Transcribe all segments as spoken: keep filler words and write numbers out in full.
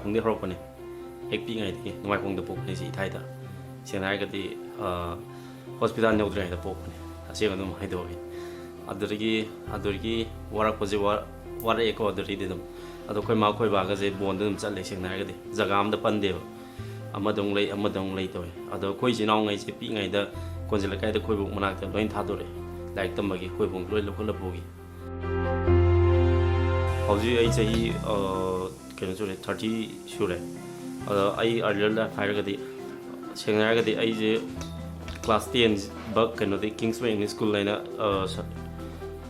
ꯈꯣꯡꯗꯒꯤ ꯍꯧꯔꯛꯄꯅꯦ꯫ ꯍꯦꯛ ꯄꯤꯛꯏꯉꯩꯗꯒꯤ ꯅꯨꯡꯉꯥꯏꯈꯣꯡꯗ ꯄꯣꯛꯄꯅꯦ ꯁꯤ ꯏꯊꯥꯏꯗ꯫ ꯁꯦꯡꯅ ꯍꯥꯏꯔꯒꯗꯤ, ꯑ, ꯍꯣꯁꯄꯤꯇꯥꯜ ꯌꯧꯗ꯭ꯔꯤꯉꯩꯗ ꯄꯣꯛꯄꯅꯦ꯫ ꯑꯁꯦꯡꯕ ꯑꯗꯨꯝ ꯍꯥꯏꯗꯣꯛꯑꯒꯦ꯫ ꯑꯗꯨꯗꯒꯤ, ꯑꯗꯨꯗꯒꯤ ꯋꯥꯔꯛꯄꯁꯦ ꯋꯥ-, ꯋꯥꯔꯛꯑꯦꯀꯣ ꯑꯗꯨꯗꯒꯤꯗꯤ ꯑꯗꯨꯝ꯫ ꯑꯗꯣ ꯑꯩꯈꯣꯏ ꯃꯥ ꯑꯩꯈꯣꯏ ꯕꯥꯒꯁꯦ ꯕꯣꯟꯗ ꯑꯗꯨꯝ ꯆꯠꯂꯦ ꯁꯦꯡꯅ ꯍꯥꯏꯔꯒꯗꯤ꯫ ꯖꯒꯥ ꯑꯃꯗ ꯄꯟꯗꯦꯕ꯫ ꯑꯃꯗ ꯑꯃꯨꯛ ꯂꯩ, ꯑꯃꯗ ꯑꯃꯨꯛ ꯂꯩ ꯇꯧꯋꯦ꯫ ꯑꯗꯣ ꯑꯩꯈꯣꯏ ꯏꯆꯤꯜ ꯏꯅꯥꯎꯉꯩꯁꯦ ꯄꯤꯛꯏꯉꯩꯗ ꯀꯣꯟꯖ ꯂꯩꯀꯥꯏꯗ ꯑꯩꯈꯣꯏꯕꯣꯛ ꯃꯅꯥꯛꯇ ꯂꯣꯏ ꯊꯥꯗꯣꯔꯛꯑꯦ꯫ ꯂꯥꯏꯔꯤꯛ ꯇꯝꯕꯒꯤ ꯑꯩꯈꯣꯏꯕꯣꯛ ꯂꯣꯏ ꯂꯧꯈꯠꯂꯛꯄꯒꯤ꯫ ꯍꯧꯖꯤꯛ ꯑꯩ ꯆꯍꯤ, ꯑ, ꯀꯩꯅꯣ ꯁꯨꯔꯦ, thirty ꯁꯨꯔꯦ꯫ ꯑꯗꯣ ꯑꯩ earlier life ꯍꯥꯏꯔꯒꯗꯤ, ꯁꯦꯡꯅ ꯍꯥꯏꯔꯒꯗꯤ ꯑꯩꯁꯦ class ten ꯕꯛ ꯀꯩꯅꯣꯗꯤ Kingsway English School ꯍꯥꯏꯅ, ꯑ, ꯁ-,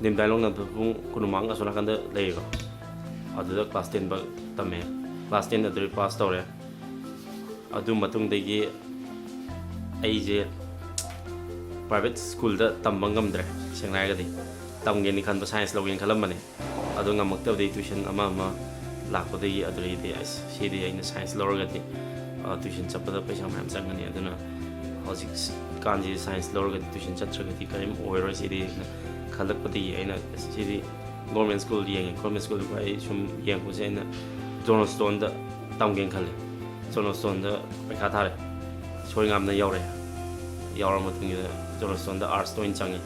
ꯅꯤꯝꯗꯥꯏꯂꯣꯡ ꯅꯝꯐꯨ ꯄꯨꯡ ꯀꯨꯟꯃꯉꯥ ꯑꯁꯣꯝ ꯅꯥꯀꯟꯗ ꯂꯩꯌꯦꯕ꯫ ꯑꯗꯨꯗ class ten ꯕꯛ ꯇꯝꯃꯦ꯫ Class ten ꯑꯗꯨꯗꯒꯤ pass ꯇꯧꯔꯦ꯫ ꯑꯗꯨ ꯃꯇꯨꯡꯗꯒꯤ ꯑꯩꯁꯦ private schoolꯗ ꯇꯝꯕ ꯉꯝꯗ꯭ꯔꯦ꯫ ꯁꯦꯡꯅ ꯍꯥꯏꯔꯒꯗꯤ ꯇꯝꯒꯦꯅ ꯈꯟꯕ, science ꯂꯧꯒꯦꯅ ꯈꯜꯂꯝꯕꯅꯦ꯫ ꯑꯗꯣ ꯉꯝꯃꯛꯇꯕꯗꯒꯤ tuition ꯑꯃ ꯑꯃ ꯂꯥꯛꯄꯗꯒꯤ ꯑꯗꯨꯗꯒꯤꯗꯤ ꯑꯁ ꯁꯤꯗꯤ ꯑꯩꯅ science ꯂꯧꯔꯒꯗꯤ, ꯑ, tuition ꯆꯠꯄꯗ ꯄꯩꯁꯥ ꯃꯌꯥꯝ ꯆꯪꯒꯅꯤ꯫ ꯑꯗꯨꯅ ꯍꯧꯖꯤꯛꯀꯥꯟꯁꯤ science ꯂꯧꯔꯒꯗꯤ tuition ꯆꯠꯇ꯭ꯔꯒꯗꯤ ꯀꯔꯤꯝ ꯑꯣꯏꯔꯣꯏ ꯁꯤꯗꯤ ꯈꯜꯂꯛꯄꯗꯒꯤ ꯑꯩꯅ ꯑꯁ ꯁꯤꯗꯤ government school ꯌꯦꯡꯉꯦ꯫ Government school ꯑꯩ ꯁꯨꯝ ꯌꯦꯡꯕꯁꯦ ꯑꯩꯅ Johnstonꯗ ꯇꯝꯒꯦꯅ ꯈꯜꯂꯦ꯫ Johnstonꯗ ꯄꯩꯈꯥ ꯊꯥꯔꯦ꯫ ꯁꯣꯏ ꯉꯥꯝꯅ ꯌꯧꯔꯦ꯫ ꯌꯧꯔ ꯃꯇꯨꯡꯁꯤꯗ Johnstonꯗ artsꯇ ꯑꯣꯏꯅ ꯆꯪꯉꯦ꯫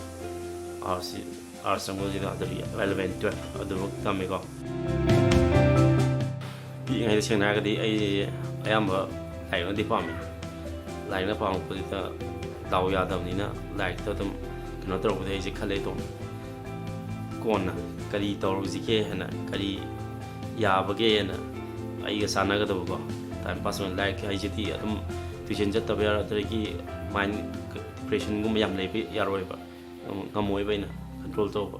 Arts, arts ꯆꯪꯕꯁꯤꯗ ꯑꯗꯨꯗꯒꯤ eleven, twelve ꯑꯗꯨꯐꯥꯎ ꯇꯝꯃꯦꯀꯣ꯫ ꯄꯤꯛꯏꯉꯩꯗ ꯁꯦꯡꯅ ꯍꯥꯏꯔꯒꯗꯤ ꯑꯩ ꯑꯌꯥꯝꯕ ꯂꯥꯏꯔꯤꯛꯅꯗꯤ ꯄꯥꯝꯃꯤ꯫ ꯂꯥꯏꯔꯤꯛꯅ ꯄꯥꯝꯃꯛꯄꯁꯤꯗ ꯗꯥꯎ ꯌꯥꯗꯕꯅꯤꯅ ꯂꯥꯏꯔꯤꯛꯇ ꯑꯗꯨꯝ ꯀꯩꯅꯣ ꯇꯧꯔꯛꯄꯗꯒꯤ ꯑꯩꯁꯦ ꯈꯜꯂꯦ ꯏꯇꯣꯝ꯫ ꯀꯣꯟꯅ ꯀꯔꯤ ꯇꯧꯔꯁꯤꯒꯦ ꯍꯥꯏꯅ, ꯀꯔꯤ ꯌꯥꯕꯒꯦ ꯍꯥꯏꯅ ꯑꯩꯒ ꯆꯥꯟꯅꯒꯗꯕꯀꯣ꯫ Time pass ꯑꯣꯏꯅ ꯂꯥꯏꯔꯤꯛ ꯍꯥꯏꯁꯤꯗꯤ ꯑꯗꯨꯝ tuition ꯆꯠꯇꯕ ꯌꯥꯔꯣꯏ, ꯑꯗꯨꯗꯒꯤ mind depressionꯒꯨꯝꯕ ꯌꯥꯝ ꯂꯩꯕ ꯌꯥꯔꯣꯏꯕ꯫ ꯉꯝꯃꯣꯏꯕ ꯑꯩꯅ control ꯇꯧꯕ꯫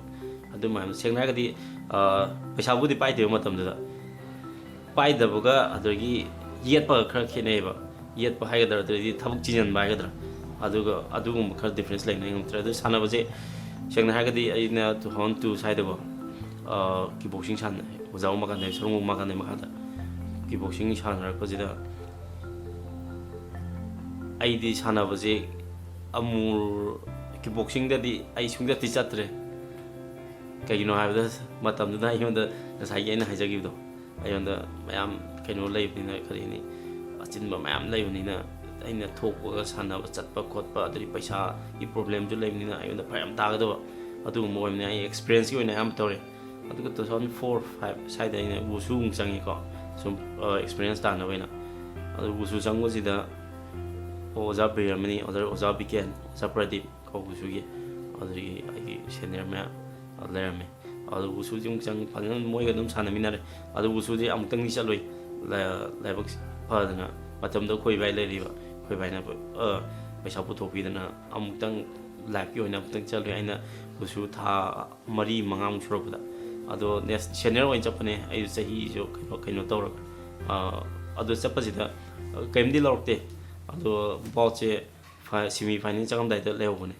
ꯑꯗꯨ ꯃꯌꯥꯝꯗꯣ ꯁꯦꯡꯅ ꯍꯥꯏꯔꯒꯗꯤ, ꯑ, ꯄꯩꯁꯥꯕꯨꯗꯤ ꯄꯥꯏꯗꯦꯕ ꯃꯇꯝꯗꯨꯗ꯫ ꯄꯥꯏꯗꯕꯒ ꯑꯗꯨꯗꯒꯤ ꯌꯦꯠꯄꯒ ꯈꯔ ꯈꯦꯠꯅꯩꯌꯦꯕ꯫ ꯌꯦꯠꯄ ꯍꯥꯏꯒꯗ꯭ꯔꯥ, ꯑꯗꯨꯗꯩꯗꯤ ꯊꯕꯛ ꯆꯤꯟꯖꯟꯕ ꯍꯥꯏꯒꯗ꯭ꯔꯥ, ꯑꯗꯨꯒ ꯑꯗꯨꯒꯨꯝꯕ ꯈꯔ difference ꯂꯩꯅ ꯉꯝꯗ꯭ꯔꯦ꯫ ꯑꯗꯨ ꯁꯥꯟꯅꯕꯁꯦ ꯁꯦꯡꯅ ꯍꯥꯏꯔꯒꯗꯤ ꯑꯩꯅ two thousand two ꯁ꯭ꯋꯥꯏꯗꯀꯣ, ꯑ, kickboxing ꯁꯥꯟꯅꯩ꯫ ꯑꯣꯖꯥ ꯎꯃꯥꯀꯥꯟꯇ, ꯁꯔꯨꯡ ꯎꯃꯥꯀꯥꯟꯇ ꯃꯈꯥꯗ kickboxing ꯁꯥꯟꯅꯔꯛꯄꯁꯤꯗ ꯑꯩꯗꯤ ꯁꯥꯟꯅꯕꯁꯦ ꯑꯃꯨ-, kickboxingꯗꯗꯤ ꯑꯩ ꯁꯨꯡꯆꯠꯇꯤ ꯆꯠꯇ꯭ꯔꯦ꯫ ꯀꯩꯒꯤꯅꯣ ꯍꯥꯏꯕꯗ ꯃꯇꯝꯗꯨꯗ ꯑꯩꯉꯣꯟꯗ ꯉꯁꯥꯏꯒꯤ ꯑꯩꯅ ꯍꯥꯏꯖꯈꯤꯕꯗꯣ, ꯑꯩꯉꯣꯟꯗ ꯃꯌꯥꯝ ꯀꯩꯅꯣ ꯂꯩꯕꯅꯤꯅ, ꯀꯔꯤꯅꯤ, ꯑꯆꯤꯟꯕ ꯃꯌꯥꯝ ꯂꯩꯕꯅꯤꯅ, ꯑꯩꯅ ꯊꯣꯛꯄꯒ ꯁꯥꯟꯅꯕ ꯆꯠꯄ ꯈꯣꯠꯄ, ꯑꯗꯨꯗꯒꯤ ꯄꯩꯁꯥꯒꯤ problemꯁꯨ ꯂꯩꯕꯅꯤꯅ ꯑꯩꯉꯣꯟꯗ ꯐꯔꯛ ꯌꯥꯝ ꯇꯥꯒꯗꯕ ꯑꯗꯨꯒꯨꯝꯕ ꯑꯣꯏꯕꯅꯤꯅ, ꯑꯩ experienceꯀꯤ ꯑꯣꯏꯅ ꯑꯌꯥꯝꯕ ꯇꯧꯔꯦ꯫ ꯑꯗꯨꯒ two thousand four five ꯁ꯭ꯋꯥꯏꯗ ꯑꯩꯅ wushu ꯑꯃꯨꯛ ꯆꯪꯉꯤꯀꯣ, ꯁꯨꯝ experience ꯇꯥꯟꯅꯕ ꯑꯣꯏꯅ꯫ ꯑꯗꯨ wushu ꯆꯪꯕꯁꯤꯗ ꯑꯣꯖꯥ ꯕꯤꯔꯃꯅꯤ, ꯑꯣꯖꯥ, ꯑꯣꯖꯥ ꯕꯤꯀꯦꯟ, ꯑꯣꯖꯥ ꯄ꯭ꯔꯗꯤꯞ ꯀꯣ, wushuꯒꯤ, ꯑꯗꯨꯗꯒꯤ ꯑꯩꯒꯤ senior ꯃꯌꯥꯝ ꯂꯩꯔꯝꯃꯤ꯫ ꯑꯗꯨ wushuꯁꯤ ꯑꯃꯨꯛ ꯆꯪ, ꯐꯖꯅ ꯃꯣꯏꯒ ꯑꯗꯨꯝ ꯁꯥꯟꯅꯃꯤꯟꯅꯔꯦ꯫ ꯑꯗꯨ wushuꯁꯤ ꯑꯃꯨꯛꯇꯪꯗꯤ ꯆꯠꯂꯨꯏ, ꯂꯥꯏ-, ꯂꯥꯏꯕꯛ ꯐꯗꯅ꯫ ꯃꯇꯝꯗꯣ ꯑꯩꯈꯣꯏ ꯏꯕꯥꯏ ꯂꯩꯔꯤꯕ, ꯑꯩꯈꯣꯏ ꯏꯕꯥꯏꯅ, ꯑ, ꯄꯩꯁꯥ ꯄꯨꯊꯣꯛꯄꯤꯗꯅ ꯑꯃꯨꯛꯇꯪ lifeꯀꯤ ꯑꯣꯏꯅ ꯑꯃꯨꯛꯇꯪ ꯆꯠꯂꯨꯏ꯫ ꯑꯩꯅ wushu ꯊꯥ ꯃꯔꯤ ꯃꯉꯥꯃꯨꯛ ꯁꯨꯔꯛꯄꯗ꯫ ꯑꯗꯣ next senior ꯑꯣꯏꯅ ꯆꯠꯄꯅꯦ ꯑꯩꯁꯨ, ꯆꯍꯤꯁꯨ ꯀꯩꯅꯣ, ꯀꯩꯅꯣ ꯇꯧꯔꯒ꯫ ꯑ, ꯑꯗꯨ ꯆꯠꯄꯁꯤꯗ, ꯑ, ꯀꯔꯤꯝꯗꯤ ꯂꯧꯔꯛꯇꯦ꯫ ꯑꯗꯣ boutꯁꯦ ꯐ-, semi final ꯆꯪꯉꯝꯗꯥꯏꯗ ꯂꯩꯍꯧꯕꯅꯦ꯫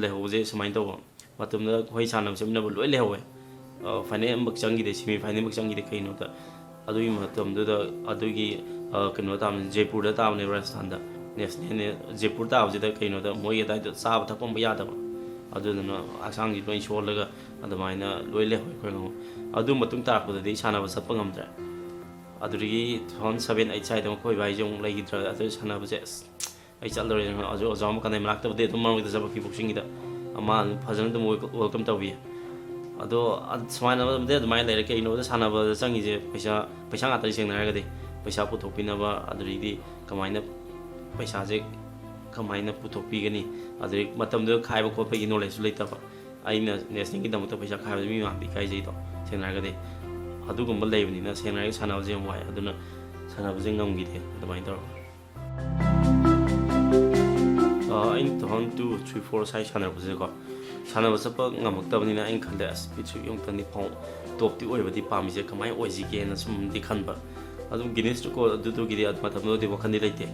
ꯂꯩꯍꯧꯕꯁꯦ ꯁꯨꯃꯥꯏꯅ ꯇꯧꯕ, ꯃꯇꯝꯗ ꯑꯩꯈꯣꯏ ꯁꯥꯟꯅꯕ ꯆꯠꯃꯤꯟꯅꯕ ꯂꯣꯏ ꯂꯩꯍꯧꯋꯦ꯫ ꯑ, final ꯑꯃꯐꯛ ꯆꯪꯈꯤꯗꯦ, semi final ꯑꯃꯐꯛ ꯆꯪꯈꯤꯗꯦ꯫ ꯀꯩꯅꯣꯗ, ꯑꯗꯨꯒꯤ ꯃꯇꯝꯗꯨꯗ, ꯑꯗꯨꯒꯤ, ꯑ, ꯀꯩꯅꯣ ꯇꯥꯕꯅꯤ, ꯖꯩꯄꯨꯔꯗ ꯇꯥꯕꯅꯦ, ꯔꯥꯖꯁꯊꯥꯟꯗ꯫ National ꯖꯩꯄꯨꯔ ꯇꯥꯕꯁꯤꯗ ꯀꯩꯅꯣꯗ, ꯃꯣꯏꯒꯤ ꯑꯗꯥꯏꯗ ꯆꯥꯕ ꯊꯛꯄ ꯑꯃ ꯌꯥꯗꯕ, ꯑꯗꯨꯗꯨꯅ ꯍꯛꯆꯥꯡꯁꯤ ꯂꯣꯏ ꯁꯣꯜꯂꯒ ꯑꯗꯨꯃꯥꯏꯅ ꯂꯣꯏ ꯂꯩꯍꯧꯋꯦ ꯑꯩꯈꯣꯏ ꯉꯥꯃꯨ꯫ ꯑꯗꯨ ꯃꯇꯨꯡ ꯇꯥꯔꯛꯄꯗꯗꯤ ꯁꯥꯟꯅꯕ ꯆꯠꯄ ꯉꯝꯗ꯭ꯔꯦ꯫ ꯑꯗꯨꯗꯒꯤ two thousand seven eight ꯁ꯭ꯋꯥꯏꯗ ꯑꯩꯈꯣꯏ ꯏꯕꯥꯏꯁꯦ ꯑꯃꯨꯛ ꯂꯩꯈꯤꯗ꯭ꯔꯦ꯫ ꯑꯗꯨ ꯁꯥꯟꯅꯕꯁꯦ ꯑꯁ ꯑꯩ ꯆꯠꯂꯔꯣꯏ꯫ ꯑꯣꯖꯥ, ꯑꯣꯖꯥ ꯑꯃ ꯀꯅꯥꯏ ꯃꯅꯥꯛꯇꯕꯨꯗꯤ ꯑꯗꯨꯝ ꯃꯔꯛ ꯃꯔꯛꯇ ꯆꯠꯄ, ꯀꯤꯛ ꯕꯣꯛꯁꯤꯡꯒꯤꯗ꯫ ꯃꯥ ꯑꯗꯨꯝ ꯐꯖꯅ ꯑꯗꯨꯝ ꯋꯦꯜ-, welcome ꯇꯧꯕꯤ꯫ ꯑꯗꯣ ꯑ-, ꯁꯨꯃꯥꯏꯅ ꯑꯃꯗꯤ ꯑꯗꯨꯃꯥꯏꯅ ꯂꯩꯔꯦ꯫ ꯀꯩꯅꯣꯗ ꯁꯥꯟꯅꯕꯗ ꯆꯪꯉꯤꯁꯦ ꯄꯩꯁꯥ, ꯄꯩꯁꯥ ꯉꯥꯛꯇꯅꯤ ꯁꯦꯡꯅ ꯍꯥꯏꯔꯒꯗꯤ꯫ ꯄꯩꯁꯥ ꯄꯨꯊꯣꯛꯄꯤꯅꯕ, ꯑꯗꯨꯗꯒꯤꯗꯤ ꯀꯃꯥꯏꯅ ꯄꯩꯁꯥꯁꯦ ꯀꯃꯥꯏꯅ ꯄꯨꯊꯣꯛꯄꯤꯒꯅꯤ, ꯑꯗꯨꯗꯒꯤ ꯃꯇꯝꯗꯨꯗ ꯈꯥꯏꯕ ꯈꯣꯠꯄꯒꯤ knowledgeꯁꯨ ꯂꯩꯇꯕ꯫ ꯑꯩꯅ nationalꯒꯤꯗꯃꯛꯇ ꯄꯩꯁꯥ ꯈꯥꯏꯕꯁꯦ ꯃꯤ ꯃꯃꯥꯡꯗ ꯏꯀꯥꯏꯖꯩꯗꯣ, ꯁꯦꯡꯅ ꯍꯥꯏꯔꯒꯗꯤ꯫ ꯑꯗꯨꯒꯨꯝꯕ ꯂꯩꯕꯅꯤꯅ ꯁꯦꯡꯅ ꯍꯥꯏꯔꯒꯗꯤ ꯁꯥꯟꯅꯕꯁꯦ ꯌꯥꯝ ꯋꯥꯏ꯫ ꯑꯗꯨꯅ ꯁꯥꯟꯅꯕꯁꯦ ꯉꯝꯈꯤꯗꯦ ꯑꯗꯨꯃꯥꯏꯅ ꯇꯧꯔꯒ꯫ ꯑ, ꯑꯩꯅ two thousand two, three, four ꯁ꯭ꯋꯥꯏ ꯁꯥꯟꯅꯔꯛꯄꯁꯤꯗꯀꯣ, ꯁꯥꯟꯅꯕ ꯆꯠꯄ ꯉꯝꯃꯛꯇꯕꯅꯤꯅ ꯑꯩꯅ ꯈꯜꯂꯦ, "ꯑꯁ, ꯄꯤꯠꯁꯨ ꯑꯃꯨꯛꯇꯪꯗꯤ ꯐꯥꯎ ꯇꯣꯞꯇꯤ ꯑꯣꯏꯕꯗꯤ ꯄꯥꯝꯃꯤꯁꯦ ꯀꯃꯥꯏꯅ ꯑꯣꯏꯁꯤꯒꯦꯅ?" ꯁꯨꯝꯗꯤ ꯈꯟꯕ꯫ ꯑꯗꯨꯝ Guinness Record ꯑꯗꯨꯗꯨꯒꯤꯗꯤ ꯑꯗꯨ ꯃꯇꯝꯗꯨꯗꯗꯤ ꯋꯥꯈꯜꯗꯤ ꯂꯩꯇꯦ꯫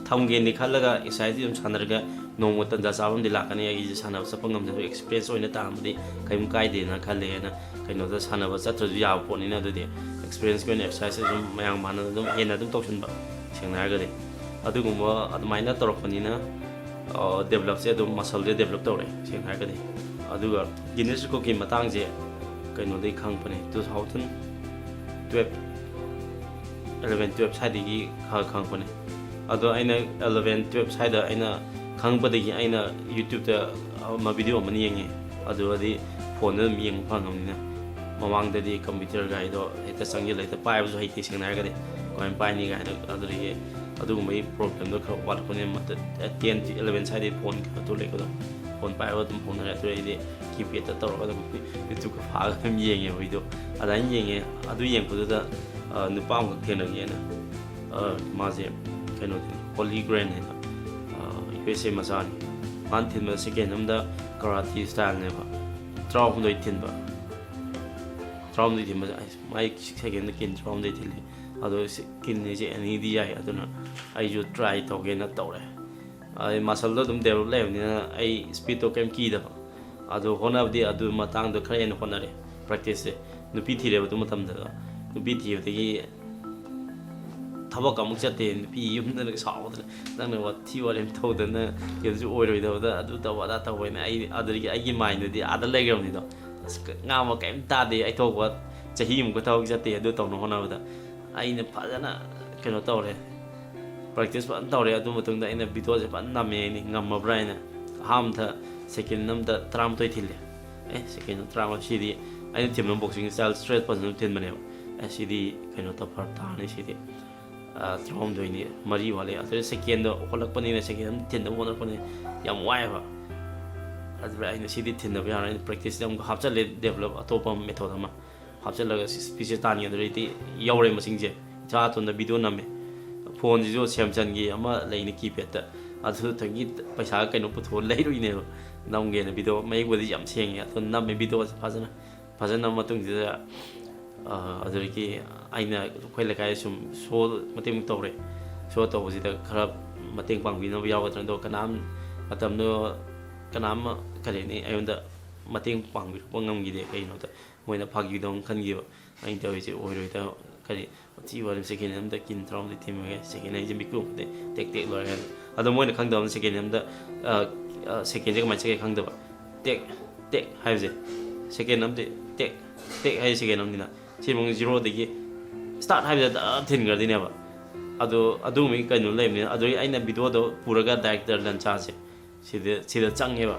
ꯊꯝꯒꯦꯅꯗꯤ ꯈꯜꯂꯒ exerciseꯇꯤ ꯑꯗꯨꯝ ꯁꯥꯟꯅꯔꯒ ꯅꯣꯡꯃ ꯇꯟꯖꯥ ꯆꯥꯕ ꯑꯃꯗꯤ ꯂꯥꯛꯀꯅꯤ, ꯑꯩꯁꯦ ꯁꯥꯟꯅꯕ ꯆꯠꯄ ꯉꯝꯗꯕ experience ꯑꯣꯏꯅ ꯇꯥꯔꯝꯕꯗꯤ ꯀꯔꯤꯝ ꯀꯥꯏꯗꯦꯅ ꯈꯜꯂꯦꯅ꯫ ꯀꯩꯅꯣꯗ ꯁꯥꯟꯅꯕ ꯆꯠꯇ꯭ꯔꯁꯨ ꯌꯥꯕ ꯄꯣꯠꯅꯤꯅ ꯑꯗꯨꯗꯤ experienceꯀꯤ ꯑꯣꯏꯅ exercise ꯑꯗꯨꯝ ꯃꯌꯥꯝ ꯃꯥꯟꯅꯅ ꯑꯗꯨꯝ ꯍꯦꯟꯅ ꯑꯗꯨꯝ ꯇꯧꯁꯤꯟꯕ, ꯁꯦꯡꯅ ꯍꯥꯏꯔꯒꯗꯤ꯫ ꯑꯗꯨꯒꯨꯝꯕ ꯑꯗꯨꯃꯥꯏꯅ ꯇꯧꯔꯛꯄꯅꯤꯅ, ꯑ, developꯁꯦ ꯑꯗꯨꯝ muscleꯁꯦ develop ꯇꯧꯔꯦ, ꯁꯦꯡꯅ ꯍꯥꯏꯔꯒꯗꯤ꯫ ꯑꯗꯨꯒ Guinness Recordꯀꯤ ꯃꯇꯥꯡꯁꯦ ꯀꯩꯅꯣꯗꯒꯤ ꯈꯪꯉꯛꯄꯅꯦ, two thousand twelve, eleven twelve ꯁ꯭ꯋꯥꯏꯗꯒꯤ ꯈꯔ ꯈꯪꯉꯛꯄꯅꯦ꯫ ꯑꯗꯣ ꯑꯩꯅ ꯑꯦꯂꯚꯦꯟ ꯇꯨꯌꯦꯜꯞ ꯁ꯭ꯋꯥꯏꯗ ꯑꯩꯅ ꯈꯪꯉꯛꯄꯗꯒꯤ ꯑꯩꯅ YouTube-ꯇ ꯑꯃ video ꯑꯃꯅ ꯌꯦꯡꯉꯦ꯫ ꯑꯗꯨꯒꯗꯤ phone-ꯗ ꯑꯗꯨꯝ ꯌꯦꯡꯕ ꯐꯪꯉꯕꯅꯤꯅ, ꯃꯃꯥꯡꯗꯗꯤ computer ꯒꯥꯏꯗꯣ ꯍꯦꯛꯇ ꯆꯪꯁꯤꯜꯂ ꯍꯦꯛꯇ ꯄꯥꯏꯕꯁꯨ ꯍꯩꯇꯦ, ꯁꯦꯡꯅ ꯍꯥꯏꯔꯒꯗꯤ ꯀꯃꯥꯏꯅ ꯄꯥꯏꯅꯤ ꯀꯥꯏꯅ꯫ ꯑꯗꯨꯗꯒꯤ ꯑꯗꯨꯒꯨꯝꯕꯒꯤ problem-ꯗꯣ ꯈꯔ ꯋꯥꯠꯂꯛꯄꯅꯤꯅ, ten to eleven ꯁ꯭ꯋꯥꯏꯗꯩ phone ꯀꯩꯅꯣ ꯇꯧꯔꯛꯄꯗꯣ, phone ꯄꯥꯏꯕ ꯑꯗꯨꯝ ꯍꯧꯅꯔꯦ꯫ ꯑꯗꯨꯗꯩꯗꯤ keypad-ꯇ ꯇꯧꯔꯒ ꯑꯗꯨꯝ YouTube-ꯀ ꯐꯥꯛꯑꯒ ꯑꯗꯨꯝ ꯌꯦꯡꯉꯦꯕ video꯫ ꯑꯗꯨꯃꯥꯏꯅ ꯌꯦꯡꯉꯦ꯫ ꯑꯗꯨ ꯌꯦꯡꯕꯗꯨꯗ, ꯑ, ꯅꯨꯄꯥ ꯑꯃꯈꯛ ꯊꯦꯡꯅꯈꯤꯑꯅ꯫ ꯑ, ꯃꯥꯁꯦ ꯀꯩꯅꯣꯗꯨꯅꯤ, Holy Grail ꯍꯥꯏꯅ, ꯑ, U S A ꯃꯆꯥꯅꯤ꯫ ꯃꯥꯅ ꯊꯤꯟꯕ second ꯑꯃꯗ karate style-ꯅꯦꯕ, ꯇꯔꯥꯍꯨꯝꯗꯣꯏ ꯊꯤꯟꯕ꯫ ꯇꯔꯥꯍꯨꯝꯗꯣꯏ ꯊꯤꯟꯕꯁꯦ, ꯑꯩꯁ, ꯃꯥꯏ second-ꯗ kin ꯇꯔꯥꯍꯨꯝꯗꯣꯏ ꯊꯤꯜꯂꯤ꯫ ꯑꯗꯣ ꯁꯤ-, kin ꯍꯥꯏꯁꯦ ꯑꯅꯤꯗꯤ ꯌꯥꯏ, ꯑꯗꯨꯅ ꯑꯩꯁꯨ try ꯇꯧꯒꯦꯅ ꯇꯧꯔꯦ꯫ ꯑꯩ muscle-ꯗꯣ ꯑꯗꯨꯝ develop ꯂꯩꯕꯅꯤꯅ ꯑꯩ speed-ꯇꯣ ꯀꯩꯝ ꯀꯤꯗꯕ꯫ ꯑꯗꯣ ꯍꯣꯠꯅꯕꯗꯤ ꯑꯗꯨ ꯃꯇꯥꯡꯗ ꯈꯔ ꯍꯦꯟꯅ ꯍꯣꯠꯅꯔꯦ, practice-ꯁꯦ꯫ ꯅꯨꯄꯤ ꯊꯤꯔꯦꯕ ꯑꯗꯨ ꯃꯇꯝꯗꯨꯗ꯫ ꯅꯨꯄꯤ ꯊꯤꯕꯗꯒꯤ ꯊꯕꯛ ꯑꯃꯨꯛ ꯆꯠꯇꯦ꯫ ꯅꯨꯄꯤ ꯌꯨꯝꯗ ꯁꯥꯎꯗꯅ, "ꯅꯪꯅ ꯋꯥꯊꯤ ꯋꯥꯔꯦꯝ ꯇꯧꯗꯅ ꯀꯩꯝꯁꯨ ꯑꯣꯏꯔꯣꯏꯗꯕꯗ ꯑꯗꯨ ꯇꯧ ꯑꯗꯥ ꯇꯧꯕ" ꯍꯥꯏꯅ꯫ ꯑꯩ ꯑꯗꯨꯗꯒꯤ ꯑꯩꯒꯤ mind-ꯗꯨꯗꯤ ꯑꯥꯗ ꯂꯩꯈ꯭ꯔꯕꯅꯤꯗꯣ꯫ ꯑꯁ, ꯉꯥꯡꯕ ꯀꯩꯝ ꯇꯥꯗꯦ꯫ ꯑꯩ ꯊꯣꯛꯄ ꯆꯍꯤꯃꯨꯛꯀ ꯊꯕꯛ ꯆꯠꯇꯦ ꯑꯗꯨ ꯇꯧꯅꯕ ꯍꯣꯠꯅꯕꯗ꯫ ꯑꯩꯅ ꯐꯖꯅ ꯀꯩꯅꯣ ꯇꯧꯔꯦ, practice ꯐꯖꯅ ꯇꯧꯔꯦ꯫ ꯑꯗꯨ ꯃꯇꯨꯡꯗ ꯑꯩꯅ video-ꯁꯦ ꯐꯖꯅ ꯅꯝꯃꯦ꯫ ꯑꯩꯅ ꯉꯝꯃꯕ꯭ꯔꯥ ꯍꯥꯏꯅ꯫ ꯑꯍꯥꯟꯕꯗ second ꯑꯃꯗ ꯇꯔꯥꯃꯥꯊꯣꯏ ꯊꯤꯜꯂꯦ꯫ ꯑꯦ, second ꯇꯔꯥꯃꯥꯊꯣꯏ ꯁꯤꯗꯤ ꯑꯩꯅ ꯊꯤꯟꯕ boxing style straight ꯐꯖꯅ ꯊꯤꯟꯕꯅꯦꯕ꯫ ꯑꯦ, ꯁꯤꯗꯤ ꯀꯩꯅꯣ ꯇꯧ, ꯐꯔꯛ ꯇꯥꯔꯅꯤ ꯁꯤꯗꯤ꯫ ꯑ, ꯇꯔꯥꯍꯨꯝꯗꯣꯏꯅꯤ, ꯃꯔꯤ ꯋꯥꯠꯂꯦ꯫ ꯑꯗꯨꯗ second-ꯗꯣ ꯍꯣꯠꯂꯛꯄꯅꯤꯅ second ꯑꯃ ꯊꯤꯟꯅꯕ ꯍꯣꯠꯅꯔꯛꯄꯅꯤꯅ ꯌꯥꯝ ꯋꯥꯏꯑꯦꯕ꯫ ꯑꯗꯨꯗ ꯑꯩꯅ ꯁꯤꯗꯤ ꯊꯤꯟꯗꯕ ꯌꯥꯔꯣꯏ꯫ ꯑꯩꯅ practice-ꯇ ꯑꯃꯨꯛ ꯍꯥꯞꯆꯜꯂꯦ, develop ꯑꯇꯣꯞꯄ method ꯑꯃ ꯍꯥꯞꯆꯜꯂꯒ ꯁꯤ-, speed-ꯁꯦ ꯇꯥꯟꯒꯦ꯫ ꯑꯗꯨꯗꯩꯗꯤ ꯌꯧꯔꯦ ꯃꯁꯤꯡꯁꯦ꯫ ꯏꯆꯥ ꯑꯇꯣꯟꯗ video ꯅꯝꯃꯦ꯫ Phone-ꯁꯤꯁꯨ Samsung-ꯒꯤ ꯑꯃ ꯂꯩꯅꯤ, keypad-ꯇ꯫ ꯑꯗꯨꯗꯒꯤ ꯄꯩꯁꯥ ꯀꯩꯅꯣ ꯄꯨꯊꯣꯛꯑ ꯂꯩꯔꯨꯏꯅꯦꯕ꯫ ꯅꯝꯒꯦꯅ video, ꯃꯌꯦꯛꯄꯨꯗꯤ ꯌꯥꯝ ꯁꯦꯡꯉꯦ꯫ ꯑꯗꯣ ꯅꯝꯃꯦ video-ꯁꯦ ꯐꯖꯅ꯫ ꯐꯖꯅ ꯃꯇꯨꯡꯁꯤꯗ, ꯑ, ꯑꯗꯨꯗꯒꯤ ꯑꯩꯅ ꯑꯩꯈꯣꯏ ꯂꯩꯀꯥꯏꯗ ꯁꯨꯝ show ꯃꯇꯦꯛ ꯃꯇꯦꯛ ꯇꯧꯔꯦ꯫ Show ꯇꯧꯕꯁꯤꯗ ꯈꯔ ꯃꯇꯦꯡ ꯄꯥꯡꯕꯤꯅꯕ ꯌꯥꯎꯒꯗ꯭ꯔꯥ, ꯑꯗꯣ ꯀꯅꯥꯝ, ꯃꯇꯝꯗꯣ ꯀꯅꯥꯝ, ꯀꯔꯤꯅꯤ, ꯑꯩꯉꯣꯟꯗ ꯃꯇꯦꯡ ꯄꯥꯡꯕꯤꯔꯛꯄ ꯉꯝꯈꯤꯗꯦ꯫ ꯀꯩꯒꯤꯅꯣꯗ ꯃꯣꯏꯅ ꯐꯥꯒꯤꯗꯧꯅ ꯈꯟꯈꯤꯕ꯫ ꯑꯩꯅ ꯇꯧꯔꯤꯁꯦ ꯑꯣꯏꯔꯣꯏꯗ, ꯀꯔꯤ, ꯃꯊꯤ ꯋꯥꯔꯦꯝ, second ꯑꯃꯗ kin ꯇꯔꯥꯍꯨꯝꯗꯣꯏ ꯊꯤꯟꯕꯒꯦ, second ꯍꯥꯏꯁꯦ ꯃꯤꯀꯨꯞ ꯑꯃꯗ ꯇꯦꯛ ꯇꯦꯛ ꯂꯣꯏꯔꯦ ꯍꯥꯏꯕ꯫ ꯑꯗꯣ ꯃꯣꯏꯅ ꯈꯪꯗꯕꯅ second ꯑꯃꯗ, ꯑ, ꯑ, second-ꯁꯦ ꯀꯃꯥꯏꯅ ꯆꯠꯀꯦ ꯈꯪꯗꯕ꯫ ꯇꯦꯛ, ꯇꯦꯛ ꯍꯥꯏꯕꯁꯦ, second ꯑꯃꯗꯤ ꯇꯦꯛ, ꯇꯦꯛ ꯍꯥꯏꯁꯦ second ꯑꯃꯅꯤꯅ꯫ ꯁꯤ ꯃꯑꯣꯡ zero-ꯗꯒꯤ start ꯍꯥꯏꯕꯗ ꯗꯛ ꯊꯤꯟꯈ꯭ꯔꯗꯣꯏꯅꯦꯕ꯫ ꯑꯗꯣ ꯑꯗꯨꯒꯨꯝꯕꯒꯤ ꯀꯩꯅꯣ ꯂꯩꯕꯅꯤꯅ, ꯑꯗꯨꯒꯤ ꯑꯩꯅ videoꯗꯣ ꯄꯨꯔꯒ director ꯂꯟꯆꯥꯁꯦ ꯁꯤꯗ, ꯁꯤꯗ ꯆꯪꯉꯦꯕ꯫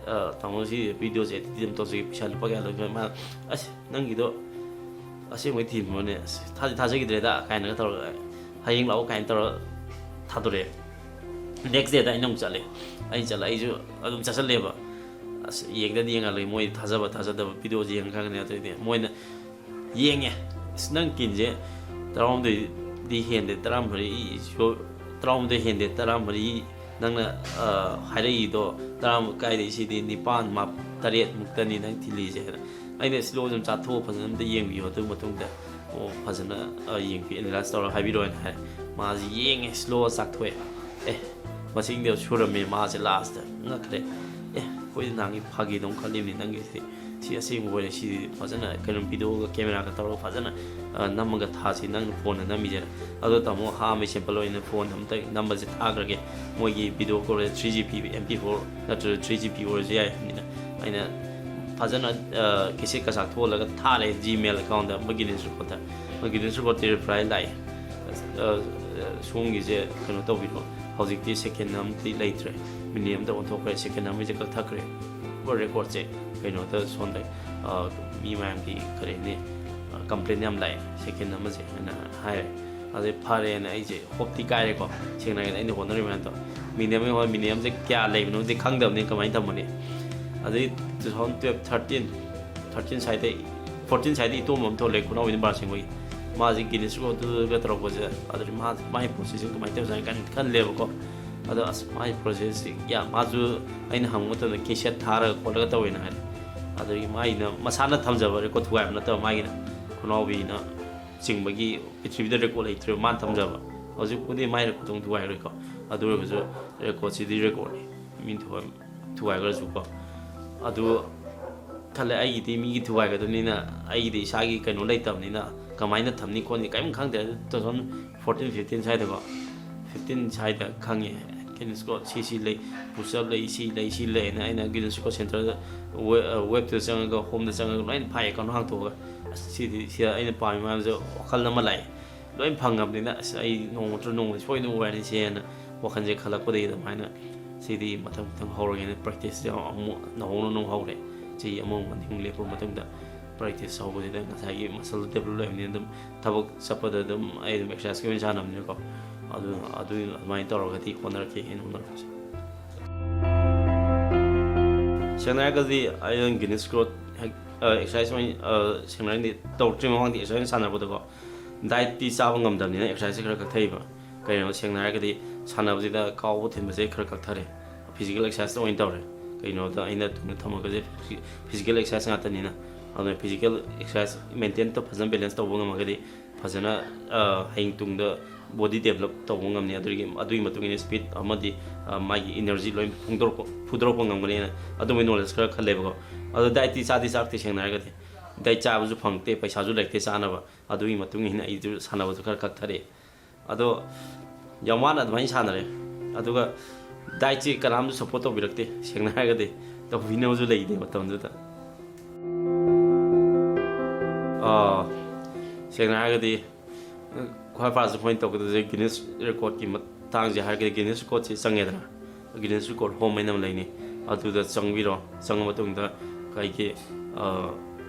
"ꯑ, ꯇꯥꯃꯣ, ꯁꯤ videoꯁꯦ edit ꯑꯃ ꯇꯧꯁꯤ, ꯄꯩꯁꯥ ꯂꯨꯄꯥ ꯀꯌꯥ ꯂꯧꯒꯦ?" ꯃꯥ, "ꯑꯁ, ꯅꯪꯒꯤꯗꯣ ꯑꯁꯦꯡꯕꯩ ꯊꯤꯟꯕ꯭ꯔꯣꯅꯦ? ꯑꯁ, ꯊꯥꯗꯤ ꯊꯥꯖꯈꯤꯗ꯭ꯔꯦꯗ" ꯀꯥꯏꯅꯒ ꯇꯧꯔꯒ, "ꯍꯌꯦꯡ ꯂꯥꯛꯑꯣ" ꯀꯥꯏꯅ ꯇꯧꯔꯒ ꯊꯥꯗꯣꯔꯛꯑꯦ꯫ Next dayꯗ ꯑꯩꯅ ꯑꯃꯨꯛ ꯆꯠꯂꯦ꯫ ꯑꯩ ꯆꯠꯂ, ꯑꯩꯁꯨ ꯑꯗꯨꯝ ꯆꯠꯁꯜꯂꯦꯕ꯫ ꯑꯁ, ꯌꯦꯡꯗꯗꯤ ꯌꯦꯡꯍꯜꯂꯦ, ꯃꯣꯏ ꯊꯥꯖꯕ ꯊꯥꯖꯗꯕ videoꯁꯦ ꯌꯦꯡꯉꯀꯥꯟꯗꯅꯦ꯫ ꯑꯗꯨꯗꯩꯗꯤ ꯃꯣꯏꯅ ꯌꯦꯡꯉꯦ꯫ "ꯑꯁ, ꯅꯪ ꯀꯤꯟꯁꯦ ꯇꯔꯥꯍꯨꯝꯗꯣꯏꯗꯤ ꯍꯦꯟꯗꯦ, ꯇꯔꯥꯃꯔꯤ, ꯇꯔꯥꯍꯨꯝꯗꯣꯏ ꯍꯦꯟꯗꯦ, ꯇꯔꯥꯃꯔꯤ ꯅꯪꯅ, ꯑ, ꯍꯥꯏꯔꯛꯏꯗꯣ, ꯇꯔꯥ ꯀꯥꯏꯗꯩ, ꯁꯤꯗꯤ ꯅꯤꯄꯥꯟ, ꯃꯥ-, ꯇꯔꯦꯠ ꯃꯨꯛꯇꯅꯤ ꯅꯪ ꯊꯤꯜꯂꯤꯁꯦ" ꯍꯥꯏꯅ꯫ ꯑꯩꯅ "slow ꯑꯗꯨꯝ ꯆꯥꯊꯣꯛꯑꯣ, ꯐꯖꯅ ꯑꯝꯇ ꯌꯦꯡꯕꯤꯌꯣ, ꯑꯗꯨꯒꯤ ꯃꯇꯨꯡꯗ ꯑꯣ, ꯐꯖꯅ, ꯑ, ꯌꯦꯡꯕꯤ-, analyze ꯇꯧꯔꯒ ꯍꯥꯏꯕꯤꯔꯛꯑꯣ" ꯍꯥꯏꯅ ꯍꯥꯏ꯫ ꯃꯥꯁꯤ ꯌꯦꯡꯉꯦ, slow ꯆꯥꯛꯊꯣꯛꯑꯦ꯫ ꯑꯦ, ꯃꯁꯤꯡꯗꯤ ꯁꯨꯔꯝꯃꯦ꯫ ꯃꯥꯁꯦ lastꯇ ꯉꯛꯈ꯭ꯔꯦ꯫ "ꯑꯦ, ꯑꯩꯈꯣꯏꯗꯤ ꯅꯍꯥꯟꯒꯤ ꯐꯥꯒꯤꯗꯧ ꯈꯜꯂꯤꯕꯅꯤ, ꯅꯪꯒꯤꯁꯤꯗꯤ ꯁꯤ ꯑꯁꯦꯡꯕ ꯑꯣꯏꯔꯦ, ꯁꯤꯗꯤ ꯐꯖꯅ ꯀꯩꯅꯣ videoꯒ cameraꯒ ꯇꯧꯔꯒ ꯐꯖꯅ, ꯑ, ꯅꯝꯃꯒ ꯊꯥꯁꯤ, ꯅꯪꯅ phoneꯅ ꯅꯝꯃꯤꯁꯦ꯫ ꯑꯗꯣ ꯇꯥꯃꯣ, ꯑꯍꯥꯟꯕ sample ꯑꯣꯏꯅ phone ꯑꯝꯇ ꯅꯝꯕꯁꯦ ꯊꯥꯈ꯭ꯔꯒꯦ, ꯃꯣꯏꯒꯤ video call three G P, M P four ꯅꯠꯇ꯭ꯔꯒ three G P ꯑꯣꯏꯔꯁꯨ ꯌꯥꯏ" ꯍꯥꯏꯕꯅꯤꯅ꯫ ꯑꯩꯅ ꯐꯖꯅ, ꯑ, cassette ꯀ ꯆꯥꯛꯊꯣꯛꯍꯜꯂꯒ ꯊꯥꯔꯦ Gmail accountꯇ, ꯃꯣꯏ Guinness Recordꯇ꯫ ꯃꯣꯏ Guinness Recordꯇ reply ꯂꯥꯛꯑꯦ꯫ "ꯑ, ꯑ, ꯁꯣꯝꯒꯤꯁꯦ ꯀꯩꯅꯣ ꯇꯧꯕꯤꯔꯣ, ꯍꯧꯖꯤꯛꯇꯤ second ꯑꯃꯗꯤ ꯂꯩꯇ꯭ꯔꯦ, minute ꯑꯃꯗ ꯑꯣꯟꯊꯣꯛꯈ꯭ꯔꯦ, second ꯑꯃꯁꯦ ꯀꯛꯊꯠꯈ꯭ꯔꯦ꯫ ꯄꯨꯔꯥ recordꯁꯦ ꯀꯩꯅꯣꯗ ꯁꯣꯝꯗ, ꯑ, ꯃꯤ ꯃꯌꯥꯝꯒꯤ ꯀꯔꯤꯅꯤ, ꯑ, complain ꯌꯥꯝ ꯂꯥꯛꯑꯦ second ꯑꯃꯁꯦ" ꯍꯥꯏꯅ ꯍꯥꯏꯔꯦ꯫ ꯑꯗꯩ ꯐꯔꯦꯅ ꯑꯩꯁꯦ hopeꯇꯤ ꯀꯥꯏꯔꯦꯀꯣ꯫ ꯁꯦꯡꯅ ꯍꯥꯏꯔꯒꯗꯤ ꯑꯩꯅ ꯍꯣꯠꯅꯔꯤꯕ ꯃꯌꯥꯝꯗꯣ, minute ꯑꯃ ꯍꯣꯏ, minute ꯑꯃꯁꯦ ꯀꯌꯥ ꯂꯩꯕꯅꯣꯗꯤ ꯈꯪꯗꯕꯅꯤ, ꯀꯃꯥꯏꯅ ꯊꯝꯃꯅꯤ꯫ ꯑꯗꯩ two thousand twelve, thirteen, thirteen ꯁ꯭ꯋꯥꯏꯗ, fourteen ꯁ꯭ꯋꯥꯏꯗ ꯏꯇꯣꯝ ꯑꯃ ꯊꯣꯛꯂꯛꯑꯦ, ꯈꯨꯅꯥꯎꯕꯤ ꯅꯝꯕꯔ ꯁꯦꯡꯕꯒꯤ꯫ ꯃꯥꯁꯦ Guinness Recordꯇꯨꯒ ꯇꯧꯔꯛꯄꯁꯦ, ꯑꯗꯨꯗꯤ ꯃꯥ, ꯃꯥꯒꯤ processꯁꯦ ꯀꯃꯥꯏꯅ ꯇꯧꯖꯥꯠꯅꯣ ꯀꯥꯏꯅ ꯈꯜꯂꯦꯕꯀꯣ꯫ ꯑꯗꯣ ꯑꯁ, ꯃꯥꯒꯤ processꯁꯤ ꯌꯥꯝ, ꯃꯥꯁꯨ ꯑꯩꯅ ꯍꯪꯕ ꯃꯇꯝꯗ cassette ꯊꯥꯔꯒ ꯈꯣꯠꯂꯒ ꯇꯧꯋꯦꯅ ꯍꯥꯏ꯫ ꯑꯗꯒꯤ ꯃꯥꯒꯤꯅ ꯃꯁꯥꯅ ꯊꯝꯖꯕ record ꯊꯨꯒꯥꯏꯕ ꯅꯠꯇꯕ, ꯃꯥꯒꯤꯅ ꯈꯨꯅꯥꯎꯕꯤꯅ ꯆꯤꯡꯕꯒꯤ ꯄ꯭ꯔꯤꯊꯤꯕꯤꯗ record ꯂꯩꯇ꯭ꯔꯦꯕ ꯃꯥꯅ ꯊꯝꯖꯕ꯫ ꯍꯧꯖꯤꯛꯄꯨꯗꯤ ꯃꯥꯏ record ꯑꯃꯨꯛ ꯊꯨꯒꯥꯏꯈ꯭ꯔꯦꯀꯣ꯫ ꯑꯗꯨ ꯑꯣꯏꯔꯒꯁꯨ recordꯁꯤꯗꯤ recordꯅꯤ꯫ ꯃꯤ ꯊꯨꯒꯥꯏ-, ꯊꯨꯒꯥꯏꯈ꯭ꯔꯁꯨꯀꯣ꯫ ꯑꯗꯨ ꯈꯜꯂꯦ, ꯑꯩꯒꯤꯗꯤ ꯃꯤꯒꯤ ꯊꯨꯒꯥꯏꯒꯗꯕꯅꯤꯅ, ꯑꯩꯒꯤꯗꯤ ꯏꯁꯥꯒꯤ ꯀꯩꯅꯣ ꯂꯩꯇꯕꯅꯤꯅ ꯀꯃꯥꯏꯅ ꯊꯝꯅꯤ ꯈꯣꯠꯅꯤ ꯀꯔꯤꯝ ꯈꯪꯗꯦ꯫ ꯑꯗꯨ two thousand fourteen fifteen ꯁ꯭ꯋꯥꯏꯗꯀꯣ, fifteen ꯁ꯭ꯋꯥꯏꯗ ꯈꯪꯉꯦ꯫ Guinness Record ꯁꯤ ꯁꯤ ꯂꯩ, push up ꯂꯩ, ꯁꯤ ꯂꯩ, ꯁꯤ ꯂꯩꯅ ꯑꯩꯅ Guinness Record centreꯗ we-, webꯇꯨꯗ ꯆꯪꯉꯒ, homeꯗ ꯆꯪꯉꯒ ꯂꯣꯏꯅ ꯐꯥꯏ account ꯍꯥꯡꯇꯣꯛꯑꯒ꯫ ꯑꯁ, ꯁꯤꯗꯤ, ꯁꯤꯗ ꯑꯩꯅ ꯄꯥꯝꯃꯤ ꯃꯌꯥꯝꯁꯦ ꯋꯥꯈꯜ ꯑꯃ ꯂꯥꯛꯑꯦ, ꯂꯣꯏ ꯐꯪꯉꯕꯅꯤꯅ, ꯑꯁ, ꯑꯩ ꯅꯣꯡꯃ ꯅꯠꯇ꯭ꯔ ꯅꯣꯡꯃꯗꯤ ꯁꯣꯏꯗꯅ ꯑꯣꯏꯔꯅꯤꯁꯦꯅ ꯋꯥꯈꯜꯁꯦ ꯈꯜꯂꯛꯄꯗꯒꯤ ꯑꯗꯨꯃꯥꯏꯅ ꯁꯤꯗꯤ ꯃꯊꯪ ꯃꯊꯪ ꯍꯧꯔꯒꯦꯅ practice ꯁꯦ ꯑꯃꯨꯛ ꯅꯧꯍꯧꯅ ꯑꯃꯨꯛ ꯍꯧꯔꯦ꯫ ꯆꯍꯤ ꯑꯃꯃꯨꯛ ꯑꯅꯤꯃꯨꯛ ꯂꯦꯞꯄ ꯃꯇꯨꯡꯗ practice ꯍꯧꯕꯁꯤꯗ ꯉꯁꯥꯏꯒꯤ muscle develop ꯂꯩꯕꯅꯤꯅ ꯑꯗꯨꯝ ꯊꯕꯛ ꯆꯠꯄꯗ ꯑꯗꯨꯝ ꯑꯩ ꯑꯗꯨꯝ exercise ꯀꯤ ꯑꯣꯏꯅ ꯁꯥꯟꯅꯕꯅꯤꯅꯀꯣ, ꯑꯗꯨ, ꯑꯗꯨ ꯑꯗꯨꯃꯥꯏꯅ ꯇꯧꯔꯒꯗꯤ ꯍꯣꯠꯅꯔꯛꯀꯦ, ꯍꯦꯟꯅ ꯍꯣꯠꯅꯔꯛꯄꯁꯦ꯫ ꯁꯦꯡꯅ ꯍꯥꯏꯔꯒꯗꯤ ꯑꯩꯅ Guinness Record ꯍꯦꯛ, ꯑ, exercise ꯑꯣꯏꯅ, ꯑ, ꯁꯦꯡꯅ ꯍꯥꯏꯔꯒꯗꯤ ꯇꯧꯔꯛꯇ꯭ꯔꯤ ꯃꯃꯥꯡꯗꯤ exercise ꯑꯣꯏꯅ ꯁꯥꯟꯅꯔꯛꯄꯗꯀꯣ, diet ꯇꯤ ꯆꯥꯕ ꯉꯝꯗꯕꯅꯤꯅ exercise ꯁꯦ ꯈꯔ ꯀꯛꯊꯩꯕ꯫ ꯀꯩꯅꯣ, ꯁꯦꯡꯅ ꯍꯥꯏꯔꯒꯗꯤ ꯁꯥꯟꯅꯕꯁꯤꯗ ꯀꯥꯎꯕ ꯊꯤꯟꯕꯁꯦ ꯈꯔ ꯀꯛꯊꯔꯦ, physical exercise ꯇ ꯑꯣꯏꯅ ꯇꯧꯔꯦ꯫ ꯀꯩꯅꯣꯗ ꯑꯩꯅ ꯇꯨꯡꯗ ꯊꯝꯃꯒꯁꯦ physical exercise ꯉꯥꯛꯇꯅꯤꯅ, ꯑꯗꯨꯅ physical exercise maintain ꯇꯧ-, ꯐꯖꯅ balance ꯇꯧꯕ ꯉꯝꯃꯒꯗꯤ ꯐꯖꯅ, ꯑ, ꯍꯌꯦꯡ ꯇꯨꯡꯗ body develop ꯇꯧꯕ ꯉꯝꯅꯤ꯫ ꯑꯗꯨꯒꯤ, ꯑꯗꯨꯒꯤ ꯃꯇꯨꯡ ꯏꯟꯅ speed ꯑꯃꯗꯤ, ꯑ, ꯃꯥꯒꯤ energy ꯂꯣꯏ ꯐꯣꯡꯗꯣꯔꯛꯄ, ꯐꯨꯗꯣꯔꯛꯄ ꯉꯝꯒꯅꯤꯅ ꯑꯗꯨꯒꯨꯝꯕꯩ knowledge ꯈꯔ ꯈꯜꯂꯦꯕꯀꯣ꯫ ꯑꯗꯣ diet ꯇꯤ ꯆꯥꯗꯤ ꯆꯥꯔꯛꯇꯦ, ꯁꯦꯡꯅ ꯍꯥꯏꯔꯒꯗꯤ꯫ Diet ꯆꯥꯕꯁꯨ ꯐꯪꯉꯛꯇꯦ, ꯄꯩꯁꯥꯁꯨ ꯂꯩꯔꯛꯇꯦ ꯆꯥꯅꯕ꯫ ꯑꯗꯨꯒꯤ ꯃꯇꯨꯡ ꯏꯟꯅ ꯑꯩꯁꯨ ꯁꯥꯟꯅꯕꯁꯨ ꯈꯔ ꯀꯛꯊꯔꯛꯑꯦ꯫ ꯑꯗꯣ ꯌꯥꯝ ꯋꯥꯅ ꯑꯗꯨꯃꯥꯏꯅ ꯁꯥꯟꯅꯔꯦ꯫ ꯑꯗꯨꯒ diet ꯁꯤ ꯀꯅꯥꯝꯁꯨ support ꯇꯧꯕꯤꯔꯛꯇꯦ, ꯁꯦꯡꯅ ꯍꯥꯏꯔꯒꯗꯤ꯫ ꯇꯧꯕꯤꯅꯕꯁꯨ ꯂꯩꯇꯦ ꯃꯇꯝꯗꯨꯗ꯫ ꯑꯥ, ꯁꯦꯡꯅ ꯍꯥꯏꯔꯒꯗꯤ, ꯈ꯭ꯋꯥꯏ first point ꯇꯧꯒꯗꯕꯁꯦ Guinness Record ꯀꯤ ꯃꯇꯥꯡꯁꯦ ꯍꯥꯏꯔꯒꯗꯤ, Guinness Record ꯁꯤ ꯆꯪꯉꯦꯗꯅ, Guinness Record home ꯍꯥꯏꯅ ꯑꯃ ꯂꯩꯅꯤ, ꯑꯗꯨꯗ ꯆꯪꯕꯤꯔꯣ꯫ ꯆꯪꯉ ꯃꯇꯨꯡꯗ ꯑꯩꯈꯣꯏꯒꯤ, ꯑ,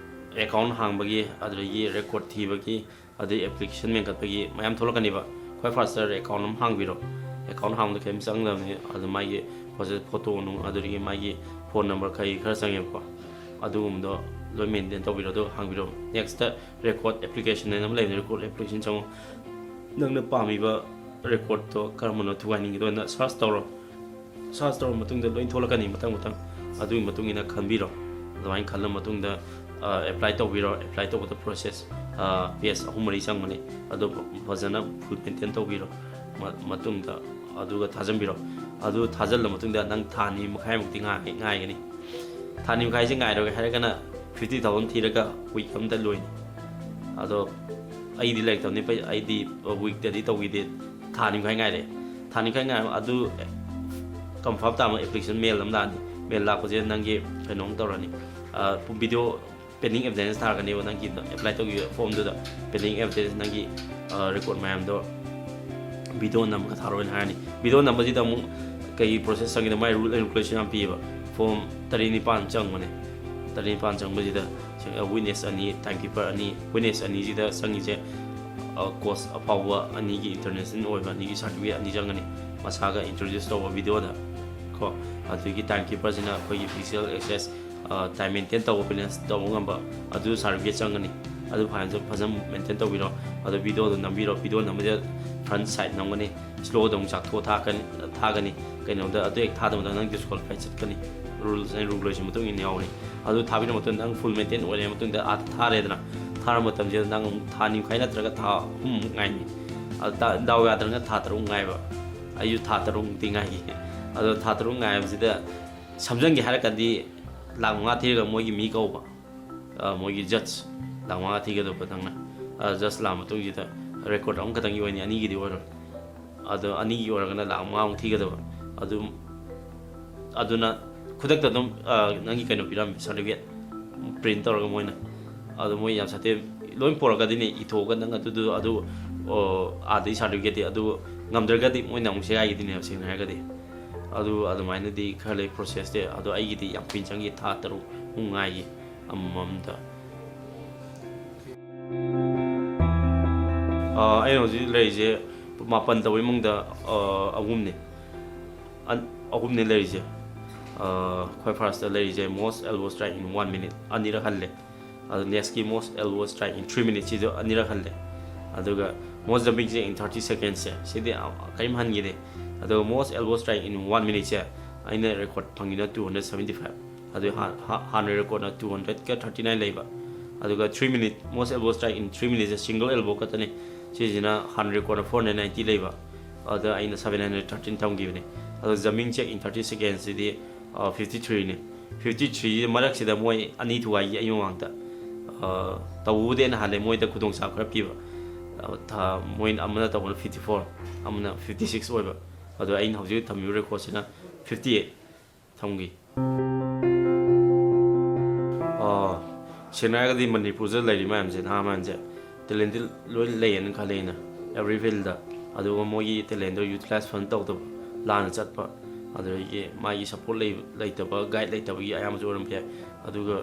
account ꯍꯥꯡꯕꯒꯤ, ꯑꯗꯨꯗꯒꯤ record ꯊꯤꯕꯒꯤ, ꯑꯗꯩ application ꯃꯦꯟꯈꯠꯄꯒꯤ ꯃꯌꯥꯝ ꯊꯣꯛꯂꯛꯀꯅꯤꯕ꯫ ꯈ꯭ꯋꯥꯏ first ꯇ account ꯑꯃ ꯍꯥꯡꯕꯤꯔꯣ꯫ Account ꯍꯥꯡꯕꯗ ꯀꯔꯤꯝ ꯆꯪꯗꯕꯅꯤ꯫ ꯑꯗꯨ ꯃꯥꯒꯤ ꯄꯣꯠꯁꯦ, photo ꯅꯨꯡ, ꯑꯗꯨꯗꯒꯤ ꯃꯥꯒꯤ phone number ꯀꯔꯤ ꯈꯔ ꯆꯪꯉꯦꯕꯀꯣ꯫ ꯑꯗꯨꯒꯨꯝꯕꯗꯣ ꯂꯣꯏ maintain ꯇꯧꯕꯤꯔꯣ, ꯑꯗꯨꯒ ꯍꯥꯡꯕꯤꯔꯣ꯫ Next ꯇ record application ꯍꯥꯏꯅ ꯑꯃ ꯂꯩꯕꯅꯤ, record application ꯆꯪꯉꯣ꯫ ꯅꯪꯅ ꯄꯥꯝꯃꯤꯕ record ꯇꯣ ꯀꯔꯝꯕꯅꯣ ꯊꯨꯒꯥꯏꯅꯤꯡꯉꯤꯗꯣ ꯑꯣꯏꯅ search ꯇꯧꯔꯣ꯫ Search ꯇꯧꯔꯕ ꯃꯇꯨꯡꯗ ꯂꯣꯏ ꯊꯣꯛꯂꯛꯀꯅꯤ ꯃꯊꯪ ꯃꯊꯪ꯫ ꯑꯗꯨꯒꯤ ꯃꯇꯨꯡ ꯏꯟꯅ ꯈꯟꯕꯤꯔꯣ꯫ ꯑꯗꯨꯃꯥꯏꯅ ꯈꯜꯂ ꯃꯇꯨꯡꯗ, ꯑ, apply ꯇꯧꯕꯤꯔꯣ꯫ Apply ꯇꯧꯕꯗ process, ꯑ, page ꯑꯍꯨꯝ ꯃꯔꯤ ꯆꯪꯕꯅꯤ꯫ ꯑꯗꯨ ꯐꯖꯅ full maintain ꯇꯧꯕꯤꯔꯣ꯫ ꯃ-, ꯃꯇꯨꯡꯗ ꯑꯗꯨꯒ ꯊꯥꯖꯤꯟꯕꯤꯔꯣ꯫ ꯑꯗꯨ ꯊꯥꯖꯤꯜꯂ ꯃꯇꯨꯡꯗ ꯅꯪ ꯊꯥ ꯑꯅꯤ ꯃꯈꯥꯏꯃꯨꯛꯇꯤ ꯉꯥꯏ-, ꯉꯥꯏꯒꯅꯤ꯫ ꯊꯥ ꯑꯅꯤ ꯃꯈꯥꯏꯁꯦ ꯉꯥꯏꯔꯣꯏ ꯍꯥꯏꯔꯒꯅ fifty thousand ꯊꯤꯔꯒ week ꯑꯃꯗ ꯂꯣꯏꯅꯤ꯫ ꯑꯗꯣ ꯑꯩꯗꯤ ꯂꯥꯏꯔꯤꯛ ꯇꯝꯅꯤ, ꯄꯩ-, ꯑꯩꯗꯤ week ꯇꯗꯤ ꯇꯧꯈꯤꯗꯦ, ꯊꯥ ꯑꯅꯤ ꯃꯈꯥꯏ ꯉꯥꯏꯔꯦ꯫ ꯊꯥ ꯑꯅꯤ ꯃꯈꯥꯏ ꯉꯥꯏꯔ ꯑꯗꯨ confirm ꯇꯥꯕ application mail ꯑꯃ ꯂꯥꯛꯑꯅꯤ꯫ Mail ꯂꯥꯛꯄꯁꯦ ꯅꯪꯒꯤ ꯀꯩꯅꯣꯝ ꯇꯧꯔꯅꯤ, ꯑ, video pending evidence ꯊꯥꯔꯛꯀꯅꯦꯕ, ꯅꯪꯒꯤ apply ꯇꯧꯈꯤꯕ form ꯗꯨꯗ pending evidence, ꯅꯪꯒꯤ record ꯃꯌꯥꯝꯗꯣ video ꯅꯝꯃꯒ ꯊꯥꯔꯛꯑꯣꯅ ꯍꯥꯏꯔꯅꯤ꯫ Video ꯅꯝꯕꯁꯤꯗ ꯑꯃꯨꯛ ꯀꯩ process ꯆꯪꯒꯦꯗ, my rule and regulation ꯌꯥꯝ ꯄꯤꯌꯦꯕ꯫ Form ꯇꯔꯦꯠ ꯅꯤꯄꯥꯟ ꯆꯪꯕꯅꯦ꯫ ꯇꯔꯦꯠ ꯅꯤꯄꯥꯟ ꯆꯪꯕꯁꯤꯗ witness ꯑꯅꯤ, time keeper ꯑꯅꯤ, witness ꯑꯅꯤꯁꯤꯗ ꯆꯪꯉꯤꯁꯦ coach ꯑꯐꯥꯎꯕ ꯑꯅꯤꯒꯤ, international ꯑꯣꯏꯕ ꯑꯅꯤꯒꯤ certificate ꯑꯅꯤ ꯆꯪꯒꯅꯤ, ꯃꯁꯥꯒ introduce ꯇꯧꯕ video ꯗ ꯀꯣ꯫ ꯑꯗꯨꯒꯤ time keeper ꯁꯤꯅ ꯑꯩꯈꯣꯏꯒꯤ physical access, time maintain ꯇꯧꯕ, balance ꯇꯧꯕ ꯉꯝꯕ, ꯑꯗꯨ certificate ꯆꯪꯒꯅꯤ꯫ ꯑꯗꯨ ꯐꯖꯅ, ꯐꯖꯅ maintain ꯇꯧꯕꯤꯔꯣ꯫ ꯑꯗꯣ video ꯗꯣ ꯅꯝꯕꯤꯔꯣ꯫ Video ꯅꯝꯕꯁꯦ front side ꯅꯝꯒꯅꯤ, slow ꯗ ꯑꯃꯨꯛ ꯆꯥꯛꯊꯣꯛꯑ ꯊꯥꯒꯅꯤ꯫ ꯀꯩꯅꯣꯗ ꯑꯗꯨ ꯍꯦꯛ ꯊꯥꯗꯕ ꯃꯇꯝꯗ ꯅꯪ disqualify ꯆꯠꯀꯅꯤ꯫ Rules and regulation ꯃꯇꯨꯡ ꯏꯟꯅ ꯌꯥꯎꯕꯅꯤ꯫ ꯑꯗꯨ ꯊꯥꯕꯤꯔ ꯃꯇꯨꯡꯗ ꯅꯪ full maintain ꯑꯣꯏꯔꯦ ꯃꯇꯨꯡꯗ ꯑꯥꯗ ꯊꯥꯔꯦꯗꯅ, ꯊꯥꯔ ꯃꯇꯝꯁꯤꯗ ꯅꯪ ꯑꯃꯨꯛ ꯊꯥ ꯅꯤ ꯃꯈꯥꯏ ꯅꯠꯇ꯭ꯔꯒ ꯊꯥ ꯑꯍꯨꯝꯃꯨꯛ ꯉꯥꯏꯅꯤ꯫ ꯑꯗꯨ ꯗꯥꯎ ꯌꯥꯗ꯭ꯔꯒꯅ ꯊꯥ ꯇꯔꯨꯛ ꯉꯥꯏꯕ꯫ ꯑꯩꯁꯨ ꯊꯥ ꯇꯔꯨꯛꯃꯨꯛꯇꯤ ꯉꯥꯏꯈꯤ꯫ ꯑꯗꯣ ꯊꯥ ꯇꯔꯨꯛ ꯉꯥꯏꯕꯁꯤꯗ ꯁꯝꯖꯟꯒꯦ ꯍꯥꯏꯔꯀꯥꯟꯗꯤ ꯂꯥꯛ ꯃꯉꯥ ꯊꯤꯔꯒ ꯃꯣꯏꯒꯤ ꯃꯤ ꯀꯧꯕ꯫ ꯃꯣꯏꯒꯤ judge ꯂꯥꯛ ꯃꯉꯥ ꯊꯤꯒꯗꯕ ꯅꯪꯅ꯫ Judge ꯂꯥꯛꯑ ꯃꯇꯨꯡꯁꯤꯗ record ꯑꯃꯈꯛꯇꯪꯒꯤ ꯑꯣꯏꯅꯤ, ꯑꯅꯤꯒꯤꯗꯤ ꯑꯣꯏꯔꯣꯏ꯫ ꯑꯗꯣ ꯑꯅꯤꯒꯤ ꯑꯣꯏꯔꯒꯅ ꯂꯥꯛ ꯃꯉꯥꯃꯨꯛ ꯊꯤꯒꯗꯕ꯫ ꯑꯗꯨ, ꯑꯗꯨꯅ ꯈꯨꯗꯛꯇ ꯑꯗꯨꯝ ꯅꯪꯒꯤ ꯀꯩꯅꯣ ꯄꯤꯔꯝꯃꯦ, certificate print ꯇꯧꯔꯒ ꯃꯣꯏꯅ꯫ ꯑꯗꯣ ꯃꯣꯏ ꯌꯥꯝ ꯁꯥꯊꯤ, ꯂꯣꯏ ꯄꯣꯔꯛꯀꯗꯣꯏꯅꯦ ꯏꯊꯣꯛꯑꯒ꯫ ꯅꯪ ꯑꯗꯨꯗꯨ ꯑꯗꯨ ꯑꯥꯗꯩ certificate ꯇꯤ ꯑꯗꯨ ꯉꯝꯗ꯭ꯔꯒꯗꯤ ꯃꯣꯏꯅ ꯑꯃꯨꯛ ꯁꯦꯒꯥꯏꯈꯤꯗꯣꯏꯅꯦꯕ, ꯁꯦꯡꯅ ꯍꯥꯏꯔꯒꯗꯤ꯫ ꯑꯗꯨ ꯑꯗꯨꯃꯥꯏꯅꯗꯤ ꯈꯔ ꯂꯩ process ꯇꯤ꯫ ꯑꯗꯣ ꯑꯩꯒꯤꯗꯤ ꯌꯥꯝ ꯀꯨꯏꯅ ꯆꯪꯈꯤ, ꯊꯥ ꯇꯔꯨꯛꯃꯨꯛ ꯉꯥꯏꯈꯤ ꯑꯃꯃꯝꯗ꯫ ꯑꯩꯅ ꯍꯧꯖꯤꯛ ꯂꯩꯔꯤꯁꯦ ꯃꯥꯄꯟ ꯇꯧꯕ ꯏꯃꯨꯡꯗ ꯑꯍꯨꯝꯅꯤ꯫ ꯑꯍꯨꯝꯅꯤ ꯂꯩꯔꯤꯁꯦ꯫ ꯈ꯭ꯋꯥꯏ first ꯇ ꯂꯩꯔꯤꯁꯦ most elbow strike in one minute, ꯑꯅꯤꯔꯛ ꯍꯜꯂꯦ꯫ ꯑꯗꯨ next ꯀꯤ most elbow strike in three minutes ꯁꯤꯁꯨ ꯑꯅꯤꯔꯛ ꯍꯜꯂꯦ꯫ ꯑꯗꯨꯒ most jumping jack in thirty seconds ꯁꯦ, ꯁꯤꯗꯤ ꯀꯔꯤꯝ ꯍꯟꯈꯤꯗꯦ꯫ ꯑꯗꯨꯒ most elbow strike in one minute ꯁꯦ ꯑꯩꯅ record ꯐꯪꯉꯤꯅ two hundred seventy five꯫ ꯑꯗꯨ ꯍꯥꯟꯅ record ꯅ two hundred ꯀ thirty nine ꯂꯩꯕ꯫ ꯑꯗꯨꯒ three minute, most elbow strike in three minutes say single elbow ꯈꯛꯇꯅꯤ꯫ ꯁꯤꯁꯤꯅ ꯍꯥꯟꯅ record ꯅ four hundred ninety ꯂꯩꯕ꯫ ꯑꯗ ꯑꯩꯅ seven hundred thirteen ꯊꯝꯈꯤꯕꯅꯦ꯫ ꯑꯗꯣ jumping jack in thirty seconds CD fifty three ꯅꯤ꯫ Fifty three ꯁꯤ ꯃꯔꯛꯁꯤꯗ ꯃꯣꯏ ꯑꯅꯤ ꯊꯨꯒꯥꯏꯈꯤ ꯑꯩ ꯃꯃꯥꯡꯗ꯫ ꯇꯧꯕꯕꯨꯗꯤ ꯑꯩꯅ ꯍꯥꯟꯅ ꯃꯣꯏꯗ ꯈꯨꯗꯣꯡꯆꯥꯕ ꯈꯔ ꯄꯤꯕ꯫ ꯃꯣꯏꯅ ꯑꯃꯅ ꯇꯧꯕꯅ fifty four, ꯑꯃꯅ fifty six ꯑꯣꯏꯕ꯫ ꯑꯗꯣ ꯑꯩꯅ ꯍꯧꯖꯤꯛ ꯊꯝꯃꯤꯕ record ꯁꯤꯅ fifty eight ꯊꯝꯈꯤ꯫ ꯁꯦꯡꯅ ꯍꯥꯏꯔꯒꯗꯤ ꯃꯅꯤꯄꯨꯔꯗ ꯂꯩꯔꯤ ꯃꯌꯥꯝꯁꯦ, ꯅꯍꯥ ꯃꯌꯥꯝꯁꯦ ꯇꯦꯂꯦꯟꯇꯦꯠ ꯂꯣꯏ ꯂꯩꯌꯦꯅ ꯈꯜꯂꯦ ꯑꯩꯅ, ꯑꯦꯕ꯭ꯔꯤ ꯐꯤꯜꯗ꯫ ꯑꯗꯨꯒ ꯃꯣꯏꯒꯤ ꯇꯦꯂꯦꯟꯗꯣ ꯌꯨꯇꯤꯂꯥꯏꯁ ꯐꯖꯅ ꯇꯧꯗꯕ, ꯂꯥꯟꯅ ꯆꯠꯄ, ꯑꯗꯨꯗꯒꯤ ꯃꯥꯒꯤ ꯁꯞꯄꯣꯔꯠ ꯂꯩꯇꯕ, ꯒꯥꯏꯗ ꯂꯩꯇꯕꯒꯤ ꯑꯌꯥꯝꯕꯁꯨ ꯑꯣꯏꯔꯝꯕ ꯌꯥꯏ꯫ ꯑꯗꯨꯒ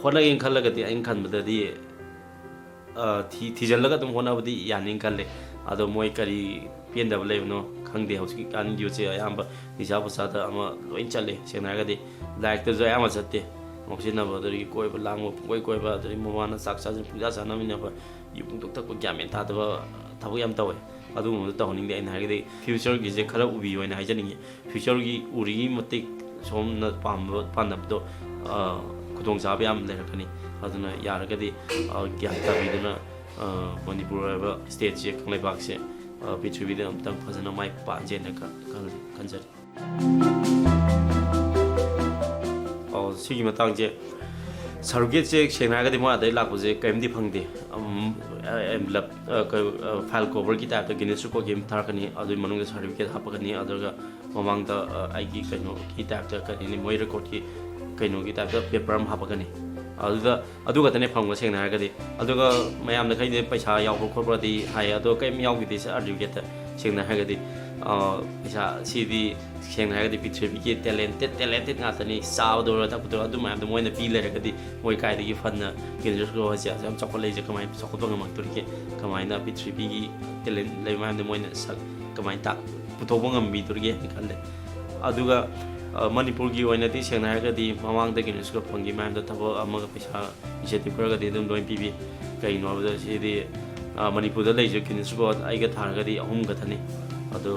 ꯍꯣꯠꯅꯒꯦꯅ ꯈꯜꯂꯒꯗꯤ ꯑꯩꯅ ꯈꯟꯕꯗꯗꯤ ꯊꯤ ꯊꯤꯖꯤꯜꯂꯒ ꯑꯗꯨꯝ ꯍꯣꯠꯅꯕꯗꯤ ꯌꯥꯅꯤꯅ ꯈꯜꯂꯦ꯫ ꯑꯗꯣ ꯃꯣꯏ ꯀꯔꯤ ꯄꯦꯟꯗꯕ ꯂꯩꯕꯅꯣ ꯈꯪꯗꯦ꯫ ꯍꯧꯖꯤꯛꯀꯥꯟ ꯌꯨꯠꯁꯦ ꯑꯌꯥꯝꯕ ꯅꯤꯁꯥ ꯄꯨꯁꯥꯗ ꯑꯃ ꯂꯣꯏ ꯆꯠꯂꯦ꯫ ꯁꯦꯡꯅ ꯍꯥꯏꯔꯒꯗꯤ ꯂꯥꯏꯔꯤꯛꯇꯁꯨ ꯑꯌꯥꯝꯕ ꯆꯠꯇꯦ꯫ ꯉꯥꯎꯁꯤꯟꯅꯕ, ꯑꯗꯨꯗꯒꯤ ꯀꯣꯏꯕ ꯂꯥꯡꯕ, ꯄꯨꯡꯀꯣꯏ ꯀꯣꯏꯕ, ꯑꯗꯨꯗꯒꯤ ꯃꯃꯥꯅ ꯆꯥꯛ ꯆꯥꯁꯤꯟ ꯄꯨꯡꯆꯥ ꯆꯥꯅꯃꯤꯟꯅꯕ, ꯌꯨ ꯄꯨꯡꯊꯛ ꯊꯛꯄ, ꯒ꯭ꯌꯥꯟ ꯃꯦꯟ ꯇꯥꯗꯕ ꯊꯕꯛ ꯌꯥꯝ ꯇꯧꯋꯦ꯫ ꯑꯗꯨꯒꯨꯝꯕꯗꯣ ꯇꯧꯍꯟꯅꯤꯡꯗꯦ꯫ ꯑꯩꯅ ꯍꯥꯏꯔꯒꯗꯤ ꯐ꯭ꯌꯨꯆꯔꯒꯤꯁꯦ ꯈꯔ ꯎꯕꯤꯌꯣ ꯍꯥꯏꯅ ꯍꯥꯏꯖꯅꯤꯡꯉꯤ꯫ ꯐ꯭ꯌꯨꯆꯔꯒꯤ ꯎꯔꯤꯉꯩ ꯃꯇꯤꯛ ꯁꯣꯝꯅ ꯄꯥꯝꯕ ꯄꯥꯟꯗꯝꯗꯣ ꯈꯨꯗꯣꯡꯆꯥꯕ ꯌꯥꯝ ꯂꯩꯔꯛꯀꯅꯤ꯫ ꯑꯗꯨꯅ ꯌꯥꯔꯒꯗꯤ ꯒ꯭ꯌꯥꯟ ꯇꯥꯕꯤꯗꯨꯅ ꯃꯅꯤꯄꯨꯔ ꯍꯥꯏꯕ ꯁ꯭ꯇꯦꯠꯁꯦ, ꯀꯪꯂꯩꯄꯥꯛꯁꯦ ꯄ꯭ꯔꯤꯊꯤꯕꯤꯗ ꯑꯝꯇꯪ ꯐꯖꯅ ꯃꯥꯏ ꯄꯥꯛꯍꯟꯁꯦꯅ ꯈꯟꯖꯔꯤ꯫ ꯁꯤꯒꯤ ꯃꯇꯥꯡꯁꯦ ꯁꯥꯔꯇꯤꯐꯤꯀꯦꯠꯁꯦ ꯁꯦꯡꯅ ꯍꯥꯏꯔꯒꯗꯤ ꯃꯣꯏ ꯑꯗꯩ ꯂꯥꯛꯄꯁꯦ ꯀꯔꯤꯝꯗꯤ ꯐꯪꯗꯦ꯫ ꯑꯦꯟꯚꯂꯞ, ꯐꯥꯏꯜ ꯀꯣꯚꯔꯒꯤ ꯇꯥꯏꯞꯇ ꯒꯤꯅꯤꯁ ꯔꯦꯀꯣꯔꯗꯀꯤ ꯑꯃ ꯊꯥꯔꯛꯀꯅꯤ, ꯑꯗꯨꯒꯤ ꯃꯅꯨꯡꯗ ꯁꯥꯔꯇꯤꯐꯤꯀꯦꯠ ꯍꯥꯞꯄꯛꯀꯅꯤ꯫ ꯑꯗꯨꯒ ꯃꯃꯥꯡꯗ ꯑꯩꯒꯤ ꯀꯩꯅꯣꯒꯤ ꯇꯥꯏꯞꯇ, ꯀꯔꯤꯅꯤ, ꯃꯣꯏ ꯔꯦꯀꯣꯔꯗꯀꯤ ꯀꯩꯅꯣꯒꯤ ꯇꯥꯏꯞꯇ ꯄꯦꯄꯔ ꯑꯃ ꯍꯥꯞꯄꯛꯀꯅꯤ꯫ ꯑꯗꯨꯗ ꯑꯗꯨ ꯈꯛꯇꯅꯦ ꯐꯪꯕ, ꯁꯦꯡꯅ ꯍꯥꯏꯔꯒꯗꯤ꯫ ꯑꯗꯨꯒ ꯃꯌꯥꯝꯅ ꯈꯩꯗꯤ ꯄꯩꯁꯥ ꯌꯥꯎꯕ꯭ꯔꯥ ꯈꯣꯠꯄ꯭ꯔꯥꯗꯤ ꯍꯥꯏ, ꯑꯗꯣ ꯀꯔꯤꯝ ꯌꯥꯎꯈꯤꯗꯦ ꯁꯥꯔꯇꯤꯐꯤꯀꯦꯠꯇ꯫ ꯁꯦꯡꯅ ꯍꯥꯏꯔꯒꯗꯤ ꯄꯩꯁꯥ ꯁꯤꯗꯤ, ꯁꯦꯡꯅ ꯍꯥꯏꯔꯒꯗꯤ ꯄ꯭ꯔꯤꯊꯤꯕꯤꯒꯤ ꯇꯦꯂꯦꯟꯇꯦꯠ ꯇꯦꯂꯦꯟꯇꯦꯠ ꯉꯥꯛꯇꯅꯤ꯫ ꯆꯥꯕꯗ ꯑꯣꯏꯔꯣ, ꯊꯛꯄꯗ ꯑꯣꯏꯔꯣ, ꯑꯗꯨ ꯃꯌꯥꯝꯗꯣ ꯃꯣꯏꯅ ꯄꯤ ꯂꯩꯔꯒꯗꯤ ꯃꯣꯏ ꯀꯥꯏꯗꯒꯤ ꯐꯟꯅ ꯒꯤꯅꯤꯁ ꯔꯦꯀꯣꯔꯗ ꯍꯥꯏꯁꯦ ꯌꯥꯝ ꯆꯥꯎꯈꯠꯂꯛꯏꯁꯦ? ꯀꯃꯥꯏꯅ ꯆꯥꯎꯈꯠꯄ ꯉꯝꯃꯛꯇꯣꯔꯤꯒꯦ? ꯀꯃꯥꯏꯅ ꯄ꯭ꯔꯤꯊꯤꯕꯤꯒꯤ ꯇꯦꯂꯦꯟ ꯂꯩꯕ ꯃꯌꯥꯝꯗꯣ ꯃꯣꯏꯅ ꯁꯛ ꯀꯃꯥꯏꯅ ꯇꯥꯛ ꯄꯨꯊꯣꯛꯄ ꯉꯝꯕꯤꯗꯣꯔꯤꯒꯦ ꯍꯥꯏꯅ ꯈꯜꯂꯦ꯫ ꯑꯗꯨꯒ ꯃꯅꯤꯄꯨꯔꯒꯤ ꯑꯣꯏꯅꯗꯤ ꯁꯦꯡꯅ ꯍꯥꯏꯔꯒꯗꯤ ꯃꯃꯥꯡꯗ ꯒꯤꯅꯤꯁ ꯔꯦꯀꯣꯔꯗ ꯐꯪꯈꯤ ꯃꯌꯥꯝꯗꯣ ꯊꯕꯛ ꯑꯃꯒ ꯄꯩꯁꯥ ꯏꯟꯁꯦꯟꯇꯤꯞ ꯈꯔꯒꯗꯤ ꯑꯗꯨꯝ ꯂꯣꯏ ꯄꯤꯕꯤ꯫ ꯀꯩꯒꯤꯅꯣ ꯍꯥꯏꯕꯗ ꯁꯤꯗꯤ ꯃꯅꯤꯄꯨꯔꯗ ꯂꯩꯔꯤꯁꯦ ꯒꯤꯅꯤꯁ ꯔꯦꯀꯣꯔꯗ ꯑꯩꯒ ꯊꯥꯔꯒꯗꯤ ꯑꯍꯨꯝ ꯈꯛꯇꯅꯤ꯫ ꯑꯗꯣ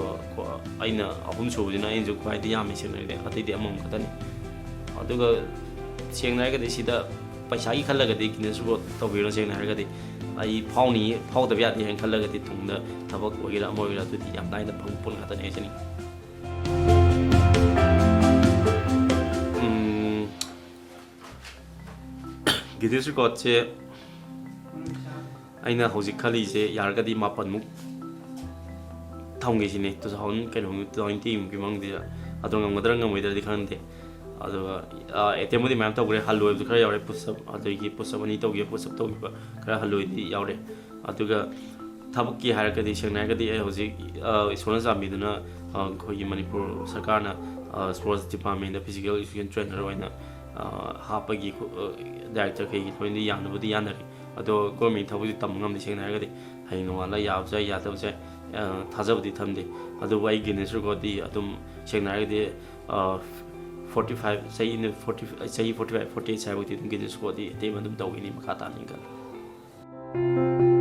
ꯑꯩꯅ ꯑꯍꯨꯝ ꯁꯨꯕꯁꯤꯅ ꯑꯩꯅꯁꯨ ꯈ꯭ꯋꯥꯏꯗꯒꯤ ꯌꯥꯝꯃꯤ ꯁꯦꯡꯅ ꯍꯥꯏꯔꯒꯗꯤ, ꯑꯇꯩꯗꯤ ꯑꯃꯃꯝ ꯈꯛꯇꯅꯤ꯫ ꯑꯗꯨꯒ ꯁꯦꯡꯅ ꯍꯥꯏꯔꯒꯗꯤ ꯁꯤꯗ ꯄꯩꯁꯥꯒꯤ ꯈꯜꯂꯒꯗꯤ ꯒꯤꯅꯤꯁ ꯔꯦꯀꯣꯔꯗ ꯇꯧꯕꯤꯔꯣ꯫ ꯁꯦꯡꯅ ꯍꯥꯏꯔꯒꯗꯤ ꯑꯩ ꯐꯥꯎꯅꯤ, ꯐꯥꯎꯗꯕ ꯌꯥꯗꯦ ꯍꯥꯏꯅ ꯈꯜꯂꯒꯗꯤ ꯇꯨꯡꯗ ꯊꯕꯛ ꯑꯣꯏꯒꯦꯔꯥ ꯑꯃ ꯑꯣꯏꯒꯦꯔꯥ ꯑꯗꯨꯗꯤ ꯌꯥꯝ ꯂꯥꯏꯅ ꯐꯪꯕ ꯄꯣꯠ ꯉꯥꯛꯇꯅꯤ ꯍꯥꯏꯖꯅꯤꯡꯉꯤ꯫ ꯎꯝ, ꯒꯤꯅꯤꯁ ꯔꯦꯀꯣꯔꯗꯁꯦ ꯑꯩꯅ ꯍꯧꯖꯤꯛ ꯈꯜꯂꯤꯁꯦ ꯌꯥꯔꯒꯗꯤ ꯃꯥꯄꯟꯃꯨꯛ ꯊꯝꯒꯦ ꯁꯤꯅꯤ, ꯇꯨ ꯊꯥꯎꯖꯟ ꯀꯩꯅꯣ, ꯇꯨ ꯊꯥꯎꯖꯟ ꯇ꯭ꯋꯦꯟꯇꯤꯃꯨꯛꯀꯤ ꯃꯅꯨꯡꯗ꯫ ꯑꯗꯣ ꯉꯝꯒꯗ꯭ꯔꯥ ꯉꯝꯃꯣꯏꯗ꯭ꯔꯗꯤ ꯈꯪꯗꯦ꯫ ꯑꯗꯨꯒ ꯑꯦꯇꯦꯝꯕꯨꯗꯤ ꯃꯌꯥꯝ ꯇꯧꯈ꯭ꯔꯦ, ꯍꯜꯂꯣꯏꯕꯁꯨ ꯈꯔ ꯌꯥꯎꯔꯦ, ꯄꯨꯁꯑꯞ ꯑꯗꯒꯤ ꯄꯨꯁꯑꯞ ꯑꯅꯤ ꯇꯧꯈꯤꯕ, ꯄꯨꯁꯑꯞ ꯇꯧꯈꯤꯕ ꯈꯔ ꯍꯜꯂꯣꯏꯗꯤ ꯌꯥꯎꯔꯦ꯫ ꯑꯗꯨꯒ ꯊꯕꯛꯀꯤ ꯍꯥꯏꯔꯒꯗꯤ, ꯁꯦꯡꯅ ꯍꯥꯏꯔꯒꯗꯤ, ꯑꯩ ꯍꯧꯖꯤꯛ ꯏꯁꯣꯔꯅ ꯆꯥꯟꯕꯤꯗꯨꯅ ꯑꯩꯈꯣꯏꯒꯤ ꯃꯅꯤꯄꯨꯔ ꯁꯔꯀꯥꯔꯅ ꯁ꯭ꯄꯣꯔꯠꯁ ꯗꯤꯄꯥꯔꯠꯃꯦꯟꯗ ꯐꯤꯖꯤꯀꯦꯜ ꯏꯗꯨꯀꯦꯁꯟ ꯇ꯭ꯔꯦꯅꯔ ꯑꯣꯏꯅ ꯍꯥꯞꯄꯒꯤ ꯗꯥꯏꯔꯦꯛꯇꯔ ꯀꯩꯒꯤ ꯂꯣꯏꯅꯗꯤ ꯌꯥꯅꯕꯨꯗꯤ ꯌꯥꯅꯔꯤ꯫ ꯑꯗꯣ ꯒꯣꯔꯃꯦꯟ ꯊꯕꯛꯇꯤ ꯇꯝꯕ ꯉꯝꯗꯦ, ꯁꯦꯡꯅ ꯍꯥꯏꯔꯒꯗꯤ꯫ ꯍꯌꯦꯡ ꯅꯣꯡꯉꯥꯜꯂꯒ ꯌꯥꯕꯁꯨ ꯌꯥꯏ, ꯌꯥꯗꯕꯁꯨ ꯌꯥꯏ, ꯊꯥꯖꯕꯗꯤ ꯊꯝꯗꯦ꯫ ꯑꯗꯨꯕꯨ ꯑꯩ ꯒꯤꯅꯦꯁ ꯔꯦꯀꯣꯔꯗꯇꯤ ꯑꯗꯨꯝ, ꯁꯦꯡꯅ ꯍꯥꯏꯔꯒꯗꯤ, ꯐꯣꯔꯇꯤ ꯐꯥꯏꯚ, ꯆꯍꯤ ꯐꯣꯔꯇꯤ, ꯆꯍꯤ ꯐꯣꯔꯇꯤ ꯐꯥꯏꯚ, ꯐꯣꯔꯇꯤ ꯑꯩꯠ ꯁ꯭ꯋꯥꯏꯐꯥꯎꯗꯤ ꯑꯗꯨꯝ ꯒꯤꯅꯦꯁ ꯔꯦꯀꯣꯔꯗꯇꯤ ꯑꯦꯇꯦꯝ ꯑꯗꯨꯝ ꯇꯧꯈꯤꯅꯤ ꯃꯈꯥ ꯇꯥꯅ ꯈꯜꯂꯤ꯫